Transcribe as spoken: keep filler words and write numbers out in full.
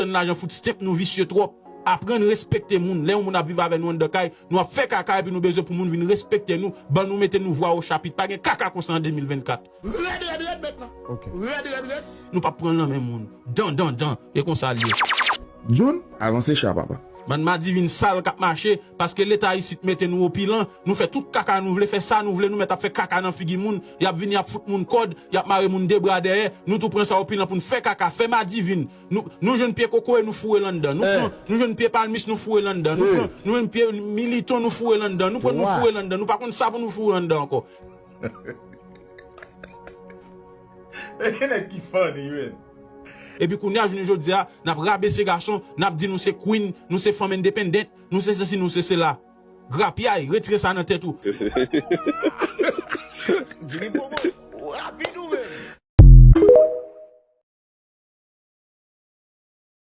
Tann lajan fout stenp nou visye twòp. Aprann respekte moun. Lè yon moun ap viv avè nou anndan kay, nou ap fè kaka epi nou bezwen pou moun vin respekte nou, ban nou mete nou vwa o chapit. Pa gen kaka konsa an de mil vennkat. Rèd, rèd, rèd, mèt lan. Ok. Rèd, rèd, rèd. Nou p ap pran l nan men moun. Dan, dan, dan. E konsa l ye. John, avanse cha, papa. Bann madivin sal k ap mache, paske Leta isit mete nou opilan, nou fè tout kaka nou vle, fè sa nou vle, nou mèt ap fè kaka nan figi moun, y ap vini, y ap fout moun kòd, y ap mare moun de bra dèyè, nou tou pran sa opilan pou n fè kaka, fè madivin. Nou, nou jwenn pye kokoye, nou foure l anndan. Nou pran, nou jwenn pye palmis, nou foure l anndan. Nou pran, nou jwenn pye militon, nou foure l anndan. Nou pran, nou foure l anndan. Nou pa konn sa pou nou foure anndan ankò. E nèg ki funny, man. Epi kounye a, jounen jodi a, n ap rabese gason, n ap di nou se queen, nou se fanm independent, nou se sesi, nou se sela. Grapyay, retire sa nan tèt ou. Jimmy Popo.